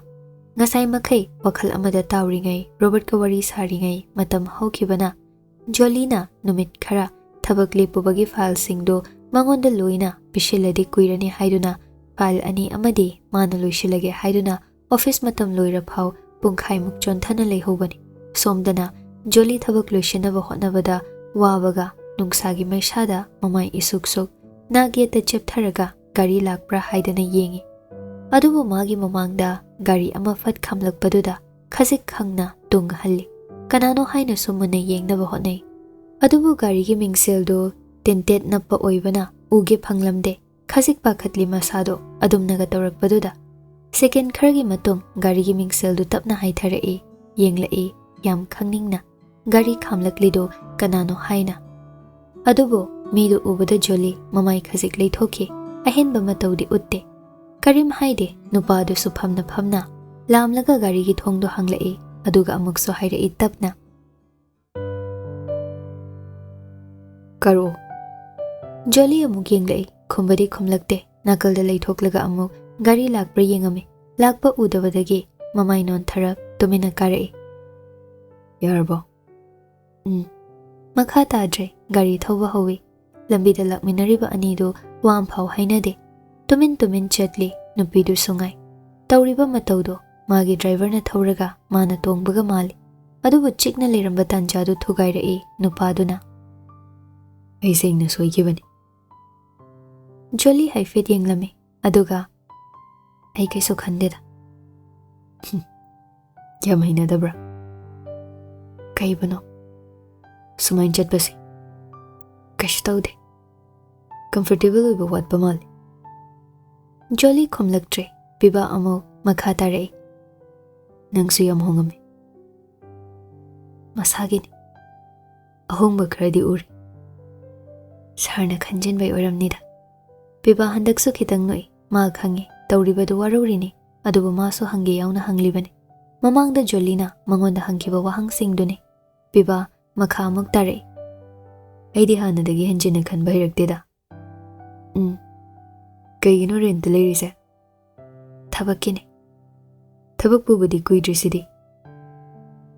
ꯉꯁꯥꯏ ꯃꯈꯩ ꯋꯥꯈꯜ ꯑꯃꯗ ꯇꯥꯎꯔꯤꯉꯩ, ꯔꯣꯕꯔꯠꯀ ꯋꯥꯔꯤ ꯁꯥꯔꯤꯉꯩ ꯃꯇꯝ ꯍꯧꯈꯤꯕꯅ ꯖꯣꯂꯤꯅ ꯅꯨꯃꯤꯠ ꯈꯔ ꯊꯕꯛ ꯂꯦꯞꯄꯨꯕꯒꯤ ꯐꯥꯏꯜꯁꯤꯡꯗꯨ ꯃꯉꯣꯟꯗ ꯂꯣꯏꯅ ꯄꯤꯁꯤꯜꯂꯗꯤ ꯀꯨꯏꯔꯅꯤ ꯍꯥꯏꯗꯨꯅ ꯐꯥꯏꯜ ꯑꯅꯤ ꯑꯃꯗꯤ ꯃꯥꯅ ꯂꯣꯏꯁꯤꯜꯂꯒꯦ ꯍꯥꯏꯗꯨꯅ ꯑꯣꯐꯤꯁ ꯃꯇꯝ ꯂꯣꯏꯔꯐꯥꯎ ꯄꯨꯡꯈꯥꯏꯃꯨꯛ ꯆꯣꯟꯊꯅ ꯂꯩꯍꯧꯕꯅꯤ꯫ ꯁꯣꯝꯗꯅ ꯖꯣꯂꯤ ꯊꯕꯛ ꯂꯣꯏꯁꯤꯟꯅꯕ ꯍꯣꯠꯅꯕꯗ ꯋꯥꯕꯒ ꯅꯨꯡꯁꯥꯒꯤ ꯃꯩꯁꯥꯗ ꯃꯃꯥꯏ ꯏꯁꯨꯛ ꯁꯨꯛ ꯅꯥꯛ ꯌꯦꯠꯇ ꯆꯦꯞꯊꯔꯒ ꯒꯥꯔꯤ ꯂꯥꯛꯄ꯭ꯔꯥ ꯍꯥꯏꯗꯅ ꯌꯦꯡꯏ꯫ ꯑꯗꯨꯕꯨ ꯃꯥꯒꯤ ꯃꯃꯥꯡꯗ ꯒꯥꯔꯤ ꯑꯃ ꯐꯠ ꯈꯥꯝꯂꯛꯄꯗꯨꯗ ꯈꯖꯤꯛ ꯈꯪꯅ ꯇꯨꯡ ꯍꯜꯂꯤ꯫ ꯀꯅꯥꯅꯣ ꯍꯥꯏꯅꯁꯨ ꯃꯨꯟꯅ ꯌꯦꯡꯅꯕ ꯍꯣꯠꯅꯩ꯫ ꯑꯗꯨꯕꯨ ꯒꯥꯔꯤꯒꯤ ꯃꯤꯡꯁꯦꯜꯗꯨ ꯇꯤꯟꯇꯦꯠ ꯅꯞꯄ ꯑꯣꯏꯕꯅ ꯎꯒꯦ ꯐꯪꯂꯝꯗꯦ꯫ ꯈꯖꯤꯛ ꯄꯥꯈꯠꯂꯤ ꯃꯁꯥꯗꯣ ꯑꯗꯨꯝꯅꯒ ꯇꯧꯔꯛꯄꯗꯨꯗ꯫ ꯁꯦꯀꯦꯟ ꯈꯔꯒꯤ ꯃꯇꯨꯡ ꯒꯥꯔꯤꯒꯤ ꯃꯤꯡꯁꯦꯜꯗꯨ ꯇꯞꯅ ꯍꯥꯏꯊꯔꯛꯏ, ꯌꯦꯡꯂꯛꯏ, ꯌꯥꯝ ꯈꯪꯅꯤꯡꯅ꯫ ꯒꯥꯔꯤ ꯈꯥꯝꯂꯛꯂꯤꯗꯨ ꯀꯅꯥꯅꯣ ꯍꯥꯏꯅ꯫ ꯑꯗꯨꯕꯨ ꯃꯤꯗꯨ ꯎꯕꯗ ꯖꯣꯂꯤ ꯃꯃꯥꯏ ꯈꯖꯤꯛ ꯂꯩꯊꯣꯛꯈꯤ꯫ ꯑꯍꯦꯟꯕ ꯃꯇꯧꯗꯤ ꯎꯠꯇꯦ꯫ ꯀꯔꯤꯝ ꯍꯥꯏꯗꯦ꯫ ꯅꯨꯄꯥꯗꯨꯁꯨ ꯐꯝꯅ ꯐꯝꯅ ꯂꯥꯝꯂꯒ ꯒꯥꯔꯤꯒꯤ ꯊꯣꯡꯗꯣ ꯍꯥꯡꯂꯛꯏ꯫ ꯑꯗꯨꯒ ꯑꯃꯨꯛꯁꯨ ꯍꯥꯏꯔꯛꯏ ꯇꯞꯅ, "ꯀꯔꯣ?" ꯖꯣꯂꯤ ꯑꯃꯨꯛ ꯌꯦꯡꯂꯛꯏ꯫ ꯈꯨꯝꯕꯗꯤ ꯈꯨꯝꯂꯛꯇꯦ꯫ ꯅꯥꯀꯜꯗ ꯂꯩꯊꯣꯛꯂꯒ ꯑꯃꯨꯛ ꯒꯥꯔꯤ ꯂꯥꯛꯄ꯭ꯔꯥ ꯌꯦꯡꯉꯝꯃꯤ꯫ ꯂꯥꯛꯄ ꯎꯗꯕꯗꯒꯤ ꯃꯃꯥꯏ ꯅꯣꯟꯊꯔꯞ ꯇꯨꯃꯤꯟꯅ ꯀꯥꯔꯛꯏ꯫ "ꯌꯥꯔꯕꯣ?" "ꯎꯝ꯫" ꯃꯈꯥ ꯇꯥꯗ꯭ꯔꯦ꯫ ꯒꯥꯔꯤ ꯊꯧꯕ ꯍꯧꯏ꯫ ꯂꯝꯕꯤꯗ ꯂꯥꯛꯃꯤꯟꯅꯔꯤꯕ ꯑꯅꯤꯗꯨ ꯋꯥ ꯑꯝꯐꯥꯎ ꯍꯥꯏꯅꯗꯦ꯫ ꯇꯨꯃꯤꯟ ꯇꯨꯃꯤꯟ ꯆꯠꯂꯤ꯫ ꯅꯨꯄꯤꯗꯨꯁꯨ ꯉꯥꯏ꯫ ꯇꯧꯔꯤꯕ ꯃꯇꯧꯗꯣ ꯃꯥꯒꯤ ꯗ꯭ꯔꯥꯏꯚꯔꯅ ꯊꯧꯔꯒ ꯃꯥꯅ ꯇꯣꯡꯕꯒ ꯃꯥꯜꯂꯤ꯫ ꯑꯗꯨꯕꯨ ꯆꯤꯛꯅ ꯂꯩꯔꯝꯕ ꯇꯥꯟꯖꯥꯗꯨ ꯊꯨꯒꯥꯏꯔꯛꯏ ꯅꯨꯄꯥꯗꯨꯅ꯫ "ꯑꯩ ꯁꯦꯡꯅ ꯁꯣꯏꯈꯤꯕꯅꯤ꯫" ꯖꯣꯂꯤ ꯍꯥꯏꯐꯦꯠ ꯌꯦꯡꯂꯝꯃꯤ, ꯑꯗꯨꯒ, "ꯑꯩ ꯀꯩꯁꯨ ꯈꯟꯗꯦꯗ꯫" "ꯌꯥꯝ ꯍꯩꯅꯗꯕ꯭ꯔꯥ?" "ꯀꯩꯕꯨꯅꯣ? ꯁꯨꯃꯥꯏꯅ ꯆꯠꯄꯁꯦ?" "ꯀꯩꯁꯨ ꯇꯧꯗꯦ꯫ ꯀꯝꯐꯔꯇꯦꯕꯜ ꯑꯣꯏꯕ ꯋꯥꯠꯄ ꯃꯥꯜꯂꯤ꯫" ꯖꯣꯂꯤ ꯈꯨꯝꯂꯛꯇ꯭ꯔꯦ꯫ ꯄꯤꯕꯥ ꯑꯃꯨꯛ ꯃꯈꯥ ꯇꯥꯔꯛꯏ, "ꯅꯪꯁꯨ ꯌꯥꯝ ꯍꯣꯡꯉꯝꯃꯤ꯫" "ꯃꯁꯥꯒꯤꯅꯤ꯫ ꯑꯍꯣꯡꯕ ꯈꯔꯗꯤ ꯎꯔꯦ꯫" "ꯁꯥꯔꯅ ꯈꯟꯖꯤꯟꯕꯩ ꯑꯣꯏꯔꯝꯅꯤꯗ꯫" ꯄꯤꯕꯥ ꯍꯟꯗꯛꯁꯨ ꯈꯤꯇꯪ ꯅꯣꯛꯏ꯫ ꯃꯥ ꯈꯪꯉꯤ, ꯇꯧꯔꯤꯕꯗꯨ ꯋꯥꯔꯧꯔꯤꯅꯤ, ꯑꯗꯨꯕꯨ ꯃꯥꯁꯨ ꯍꯪꯒꯦ ꯌꯥꯎꯅ ꯍꯪꯂꯤꯕꯅꯤ꯫ ꯃꯃꯥꯡꯗ ꯖꯣꯂꯤꯅ ꯃꯉꯣꯟꯗ ꯍꯪꯈꯤꯕ ꯋꯥꯍꯪꯁꯤꯡꯗꯨꯅꯤ꯫ ꯄꯤꯕꯥ ꯃꯈꯥ ꯑꯃꯨꯛ ꯇꯥꯔꯛꯏ, "ꯑꯩꯗꯤ ꯍꯥꯟꯅꯗꯒꯤ ꯍꯦꯟꯖꯤꯟꯅ ꯈꯟꯕ ꯍꯩꯔꯛꯇꯦꯗ꯫" "ꯎꯝ꯫ ꯀꯩꯒꯤꯅꯣ ꯔꯦꯟꯇ ꯂꯩꯔꯤꯁꯦ?" "ꯊꯕꯛꯀꯤꯅꯤ꯫" "ꯊꯕꯛ ꯄꯨꯕꯗꯤ ꯀꯨꯏꯗ꯭ꯔꯤꯁꯤꯗꯤ꯫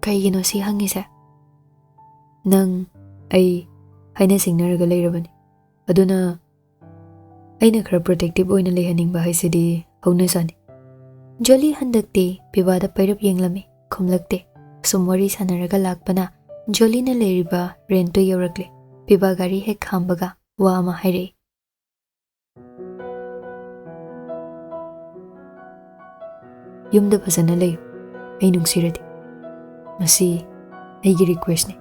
ꯀꯩꯒꯤꯅꯣ ꯁꯤ ꯍꯪꯉꯤꯁꯦ?" "ꯅꯪ ꯑꯩ ꯍꯥꯏꯅ ꯁꯤꯡꯅꯔꯒ ꯂꯩꯔꯕꯅꯤ, ꯑꯗꯨꯅ ꯑꯩꯅ ꯈꯔ ꯄ꯭ꯔꯣꯇꯦꯛꯇꯤꯚ ꯑꯣꯏꯅ ꯂꯩꯍꯟꯅꯤꯡꯕ ꯍꯥꯏꯁꯤꯗꯤ ꯍꯧꯅꯁꯥꯅꯤ꯫" ꯖꯣꯂꯤ ꯍꯟꯗꯛꯇꯤ ꯄꯤꯕꯥꯗ ꯄꯩꯔꯞ ꯌꯦꯡꯂꯝꯃꯤ, ꯈꯨꯝꯂꯛꯇꯦ꯫ ꯁꯨꯝ ꯋꯥꯔꯤ ꯁꯥꯟꯅꯔꯒ ꯂꯥꯛꯄꯅ ꯖꯣꯂꯤꯅ ꯂꯩꯔꯤꯕ ꯔꯦꯟꯇꯨ ꯌꯧꯔꯛꯂꯦ꯫ ꯄꯤꯕꯥ ꯒꯥꯔꯤ ꯍꯦꯛ ꯈꯥꯝꯕꯒ ꯋꯥ ꯑꯃ ꯍꯥꯏꯔꯛꯏ꯫ "ꯌꯨꯝꯗ ꯐꯖꯅ ꯂꯩꯌꯨ, ꯑꯩ ꯅꯨꯡꯁꯤꯔꯗꯤ꯫ ꯃꯁꯤ ꯑꯩꯒꯤ ꯔꯤꯀ꯭ꯋꯦꯁꯅꯤ꯫"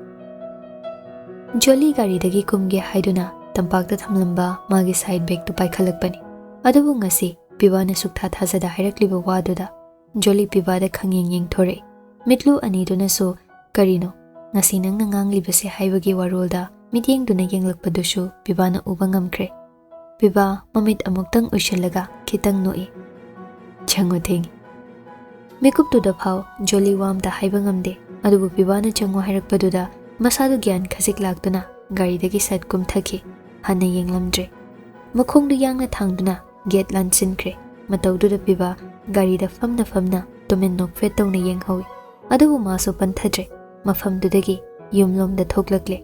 ꯖꯣꯂꯤ ꯒꯥꯔꯤꯗꯒꯤ ꯀꯨꯝꯒꯦ ꯍꯥꯏꯗꯨꯅ ꯇꯝꯄꯥꯛꯇ ꯊꯝꯂꯝꯕ ꯃꯥꯒꯤ ꯁꯥꯏꯠ ꯕꯦꯒꯇꯨ ꯄꯥꯏꯈꯠꯂꯛꯄꯅꯤ꯫ ꯑꯗꯨꯕꯨ ꯉꯁꯤ ꯄꯤꯕꯥꯅ ꯁꯨꯛꯊꯥ ꯊꯥꯖꯗ ꯍꯥꯏꯔꯛꯂꯤꯕ ꯋꯥꯗꯨꯗ ꯖꯣꯂꯤ ꯄꯤꯕꯥꯗ ꯈꯪꯌꯦꯡ ꯌꯦꯡꯊꯣꯔꯛꯏ꯫ ꯃꯤꯠꯂꯨ ꯑꯅꯤꯗꯨꯅꯁꯨ, "ꯀꯔꯤꯅꯣ? ꯉꯁꯤ ꯅꯪꯅ ꯉꯥꯡꯂꯤꯕꯁꯦ?" ꯍꯥꯏꯕꯒꯤ ꯋꯥꯔꯣꯜꯗ ꯃꯤꯠꯌꯦꯡꯗꯨꯅ ꯌꯦꯡꯂꯛꯄꯗꯨꯁꯨ ꯄꯤꯕꯥꯅ ꯎꯕ ꯉꯝꯈ꯭ꯔꯦ꯫ ꯄꯤꯕꯥ ꯃꯃꯤꯠ ꯑꯃꯨꯛꯇꯪ ꯎꯏꯁꯤꯜꯂꯒ ꯈꯤꯇꯪ ꯅꯣꯛꯏ꯫ "ꯆꯪꯉꯣ, ꯊꯦꯡꯉꯤ꯫" ꯃꯤꯀꯨꯞꯇꯨꯗ ꯐꯥꯎ ꯖꯣꯂꯤ ꯋꯥ ꯑꯝꯇ ꯍꯥꯏꯕ ꯉꯝꯗꯦ, ꯑꯗꯨꯕꯨ ꯄꯤꯕꯥꯅ ꯆꯪꯉꯣ ꯍꯥꯏꯔꯛꯄꯗꯨꯗ ꯃꯁꯥꯗꯨ ꯒ꯭ꯌꯥꯟ ꯈꯖꯤꯛ ꯂꯥꯛꯇꯨꯅ ꯒꯥꯔꯤꯗꯒꯤ ꯁꯠ ꯀꯨꯝꯊꯈꯤ꯫ ꯍꯟꯅ ꯌꯦꯡꯂꯝꯗ꯭ꯔꯦ꯫ ꯃꯈꯣꯡꯗꯨ ꯌꯥꯡꯅ ꯊꯥꯡꯗꯨꯅ ꯒꯦꯠ ꯂꯥꯟꯁꯤꯟꯈ꯭ꯔꯦ꯫ ꯃꯇꯧꯗꯨꯗ ꯄꯤꯕꯥ ꯒꯥꯔꯤꯗ ꯐꯝꯅ ꯐꯝꯅ ꯇꯨꯃꯤꯟ ꯅꯣꯛꯐꯦꯠ ꯇꯧꯅ ꯌꯦꯡꯍꯧꯏ꯫ ꯑꯗꯨꯕꯨ ꯃꯥꯁꯨ ꯄꯟꯊꯗ꯭ꯔꯦ꯫ ꯃꯐꯝꯗꯨꯗꯒꯤ ꯌꯨꯝꯂꯣꯝꯗ ꯊꯣꯛꯂꯛꯂꯦ꯫